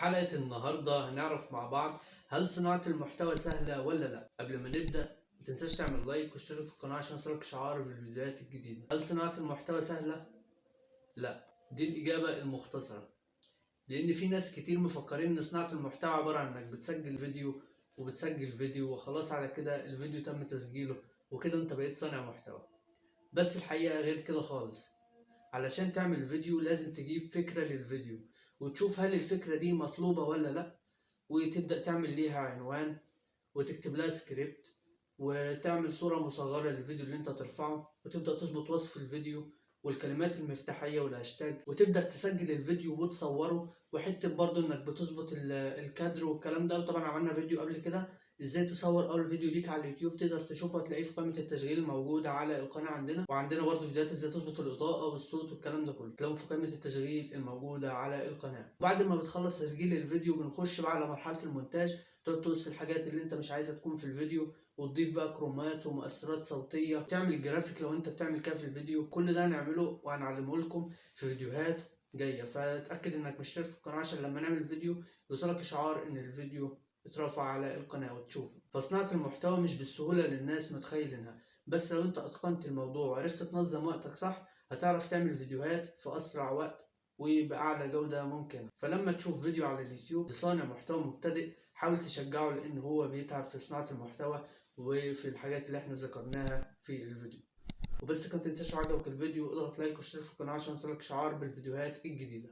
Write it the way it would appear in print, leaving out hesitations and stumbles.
حلقة النهاردة هنعرف مع بعض هل صناعة المحتوى سهلة ولا لا. قبل ما نبدأ متنساش تعمل like واشترك في القناة عشان يوصلك اشعار بالفيديوهات الجديدة. هل صناعة المحتوى سهلة؟ لا، دي الإجابة المختصرة، لأن في ناس كتير مفكرين إن صناعة المحتوى عبارة عن إنك بتسجل فيديو وبتسجل فيديو وخلاص، على كده الفيديو تم تسجيله وكده أنت بقيت صانع محتوى. بس الحقيقة غير كده خالص. علشان تعمل فيديو لازم تجيب فكرة للفيديو وتشوف هل الفكرة دي مطلوبة ولا لأ، وتبدأ تعمل ليها عنوان وتكتب لها سكريبت وتعمل صورة مصغرة للفيديو اللي انت ترفعه، وتبدأ تظبط وصف الفيديو والكلمات المفتاحية والهاشتاج، وتبدأ تسجل الفيديو وتصوره، وحتة برضو انك بتظبط الكادر والكلام ده. وطبعا عملنا فيديو قبل كده ازاي تصور اول فيديو ليك على اليوتيوب، تقدر تشوفه هتلاقيه في قائمة التشغيل الموجودة على القناة عندنا. وعندنا برضو فيديوهات ازاي تظبط الإضاءة والصوت والكلام ده كله، تلاقوهم في قائمة التشغيل الموجودة على القناة. بعد ما بتخلص تسجيل الفيديو بنخش بقى على مرحلة المونتاج، تقعد تقص الحاجات اللي انت مش عايزها تكون في الفيديو، وتضيف بقى كرومات ومؤثرات صوتية، تعمل جرافيك لو انت بتعمل كده في الفيديو. كل ده هنعمله وهنعلمه لكم في فيديوهات جاية، فتأكد انك مشترك في القناة عشان لما نعمل فيديو يوصلك اشعار ان الفيديو اترفع على القناة وتشوفه. فصناعة المحتوى مش بالسهولة اللي الناس متخيلينها، بس لو انت اتقنت الموضوع وعرفت تنظم وقتك صح هتعرف تعمل فيديوهات في اسرع وقت وبأعلى جودة ممكنة. فلما تشوف فيديو على اليوتيوب لصانع محتوى مبتدئ حاول تشجعه، لأن هو بيتعب في صناعة المحتوى وفي الحاجات اللي احنا ذكرناها في الفيديو. وبس كده، متنساش لو عجبك الفيديو اضغط like واشترك في القناة عشان يوصلك اشعار بالفيديوهات الجديدة.